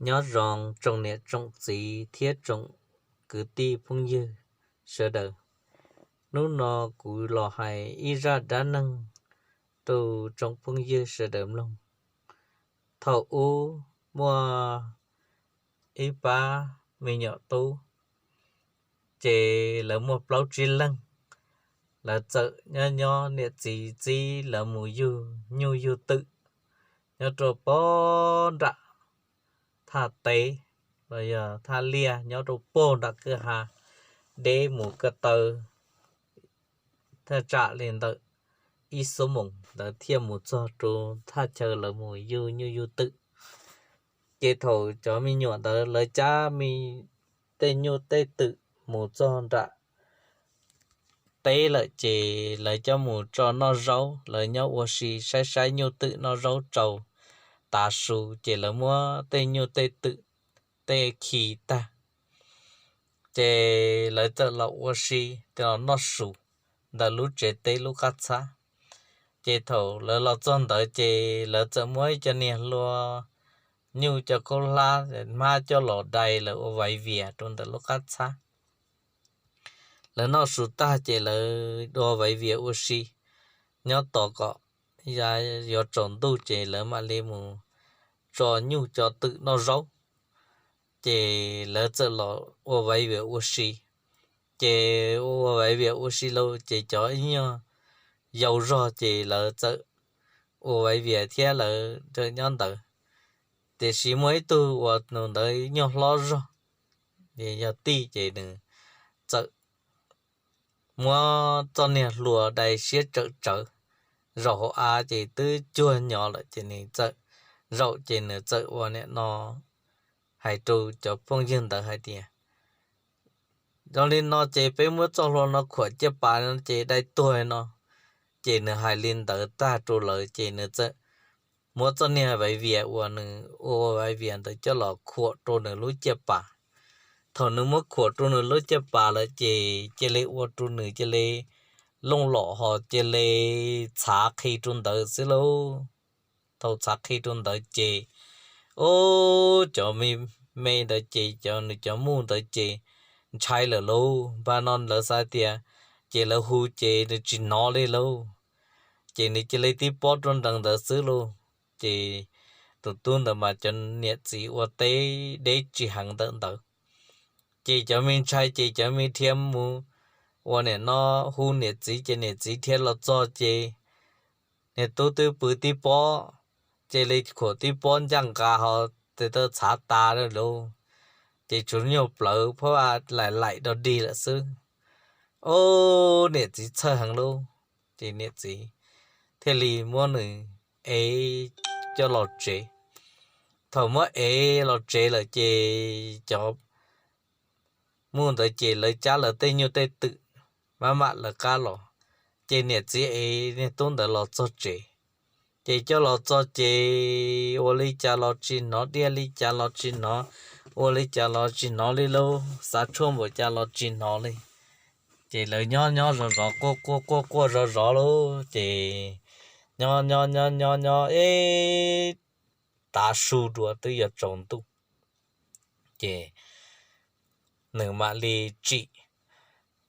Nyob zoo tsoom niam tsoom txiv thiab tsoom kwv tij phooj ywg sawv daws. Hnub no kuv los hais ib zaj dab neeg rau tsoom phooj ywg sawv daws mloog. Thaum ub muaj ib pab me nyuam tub, ces lawv muaj plaub tsib leeg. Lawv txawm nyob nyob niam txiv txib lawv mus yug nyuj yug twm nyob rau pog nram thaj teb los yog thaj liaj nyob rau pog nram kwj ha, deb mus ko taw thaj tsam li ntawm ib xuab moos ntawd thiaj mus txog rau thaj chaw lawv mus yug nyuj yug twm. Ces thaum cov me nyuam ntawd lawv cab me tej nyuj tej twm mus txog nram teb lawm ces lawv coj mus tso noj zaub, lawv nyob ua si saib saib nyuj twm noj zaub tsau tav su ces lawv muab tej nyuj tej twm tej khi tag, ces lawv txawm los ua si, txawm los noj su ntawm lub tsev teb lub qab txhab. Ces thaum lawv los txog ntawd ces lawv txawm muab ib co niag hlua nyuj cov khaub hlab hmab coj los dai lawv ua vaiv vias rau ntawm lub qab txhab. Lawv noj su tag ces lawv dua vaiv vias ua si, nyob tos kom yuav tsaus ntuj ces lawv mam li mus tso nyuj tso twm noj zaub. Ces lawv txawm los ua vaiv vias ua si. Ces ua vaiv vias ua si lauj ces cov ib nyuag yau zog ces lawv txawm ua vaiv vias thiab lawv txawm nyob ntawd. Tiam sis muaj ib tug uas nws ntawd nyuag hlob zog, yog tij ces nws txawm muab txoj niag hlua dai siab tsawm tsawv, zaum hauv av ces twb cuag nyo lawm ces nws txawm zaum ces nws txawm ua niam no hais rau cov phooj ywg ntawd hais tias, yog li no ces peb muab txoj hlua no khuam ciaj pas no ces dai tuag no. Ces nws hais li ntawd tag rau lawv ces nws txawm muab txoj niag vaiv vias uas nws ua vaiv vias ntawd coj los khuam rau nws lub ciaj pas. Thaum nws muab khuam rau nws lub ciaj pas lawm ces cia li ua rau nws cia li looj lom ho cia li txhav qhi rau ntawd xwb lauj. Thaum txhav qhi rau ntawd ces, ub, cov me me ntawd ces cov nws cov muj ntawd ces ntshai lawm lauj. Npaj no lawv xav tias ces lawv hu ces nws tsis hnov li lauj. Ces nws cia li tib pob rau nrees ntawd xwb lauj. Ces tus tub ntawd mas cov niam txiv ua teb deb tsis heev ntawm ntawd. Ces cov me ntshai ces cov me dhia mus ua niam no hu niam txiv ces niam txiv dhia los txog ces niag tub twb pw tib pob, cia li khuam tib pob ncaj nqa ho tes taw txhav tas lawm lauj. Ces tshuav nyuag plawv phab vaj laim laim dog dig lawm xwb. Ub, niam txiv txhawj heev lauj. Ces niam txiv thiaj li muab nws ev coj los tsev. Thaum muab ev los tsev lawm ces cov muj ntawd ces lawv cab lawv tej nyuj tej twm maj mam lawv qab los. Ces niam txiv ev niag tub ntawd los txog tsev, ces coj los txog ces ua li cas los tsis hnov, diaj li cas los tsis hnov, ua li cas los tsis hnov li lauj, xav tshuaj npaum cas los tsis hnov li. Ces lawv nyob nyob zov zov quaj quaj quaj quaj zov zov lauj, ces nyob nyob nyob nyob nyob ib tav su dua twb yuav tsaus ntuj, ces nws mam li tsim.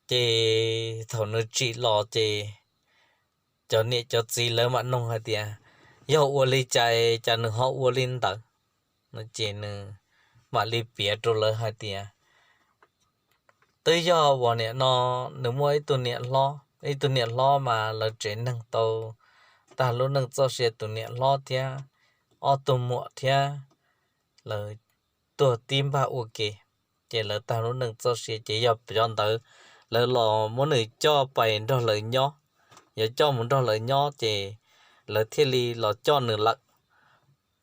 Ces thaum nws tsim los ces cov niam cov txiv lawv mam noog hais tias, yog ua li cas cas nws ho ua li ntawd? Ces nws mam li piav rau lawv hais tias, twb yog uas niam no nws muaj ib tug niam hlob, ib tug niam hlob mas lawv tsev neeg tau tag lub neej txoj sia, tus niam hlob thiab ob tug muam thiab lawv tuag tib npag ua ke, ces lawv tag lub neej txoj sia ces yog cov ntawd lawv los muab nws coj pais nrog lawv nyob, yuav coj mus nrog lawv nyob ces lawv thiaj li los coj nws lawm.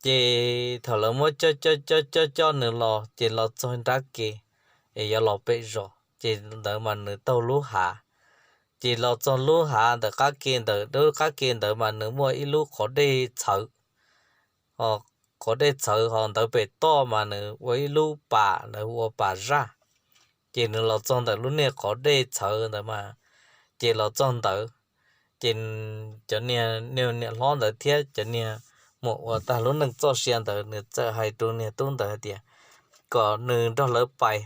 Ces thaum lawv muab coj coj coj coj coj nws los ces los txog nrab ke es yuav los pem zos ces ntawd mas nws taug lub hav. Ces los txog lub hav ntawm qab ke ntawd, lub qab ke ntawd mas nws muaj ib lub qhov dej txhawv, qhov dej txhawv ho ntawd pem toj mas nws ua ib lub pas, lawv ua pas zaj. Ces nws los txog ntawm lub niag qhov dej txhawv ntawd mas, ces los txog ntawd, ces cov niag niam hlob ntawd thiab cov niag muam uas tag lub neej txoj sia ntawd nws txawm hais rau niag tub ntawd hais tias kom nws nrog lawv pais,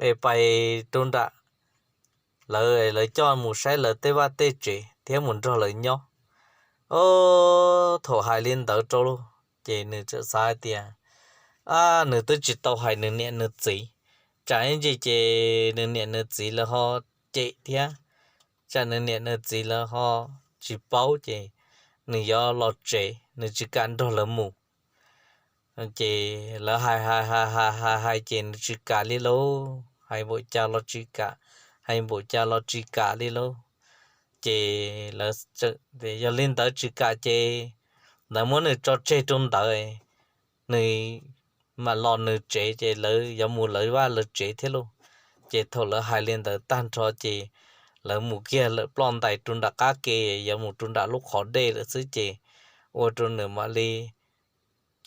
es pais rau nram lawv, lawv coj mus saib lawv tej vaj tej tsev thiab mus nrog lawv nyob. Ob, thaum hais li ntawd rau lauj, ces nws txawm xav hais tias, ab, nws twb tsis tau hais nws niam nws txiv, tsam ib ntsis ces nws niam nws txiv lawv ho cem thiab, tsam nws niam nws txiv lawv ho tsis paub ces nws yuav los tsev, nws tsis kam nrog lawv mus. Ces lawv hais hais hais hais hais ces nws tsis kam li lauj, hais npaum cas los tsis kam, hais npaum cas los tsis kam li lauj. Ces lawv, yog li ntawd tsis kam ces lawv muab nws tso tseg rau ntawd, nws mam los nws tsev ces lawv yuav mus lawv vaj lawv tsev thiab lauj. Ces thaum lawv hais li ntawd tag nrho ces lawv mus kiag lawm ploj ntais rau nram qab ke, yuav mus rau nram lub qhov dej lawm xwb ces ua rau nws mam li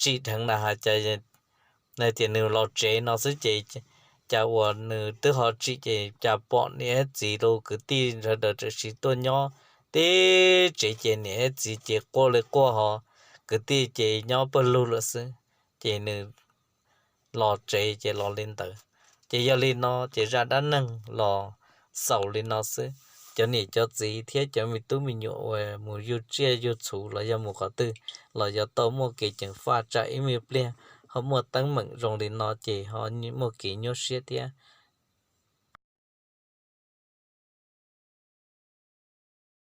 tsim dheev na has, tias nws los tsev no xwb ces cas uas nws twb ho tsim ces cas pom niam txiv los kwv tij sawv daws tam sim tuaj nyob teb tsev ces niam txiv ces quaj li quaj ho kwv tij ces nyob pawg lug lawm xwb. Ces nws los tsev ces los li ntawd. Ces yog li no ces zaj dab neeg los xaus li no xwb. Cov niam cov txiv thiab cov me tub me nyuam uas mus yug tsiaj yug txhu los yog mus qhov twg los yuav tau muaj kev ceev faj, tsam ib me pliag ho muaj teeb meem zoo li no ces ho muaj kev nyuaj siab thiab.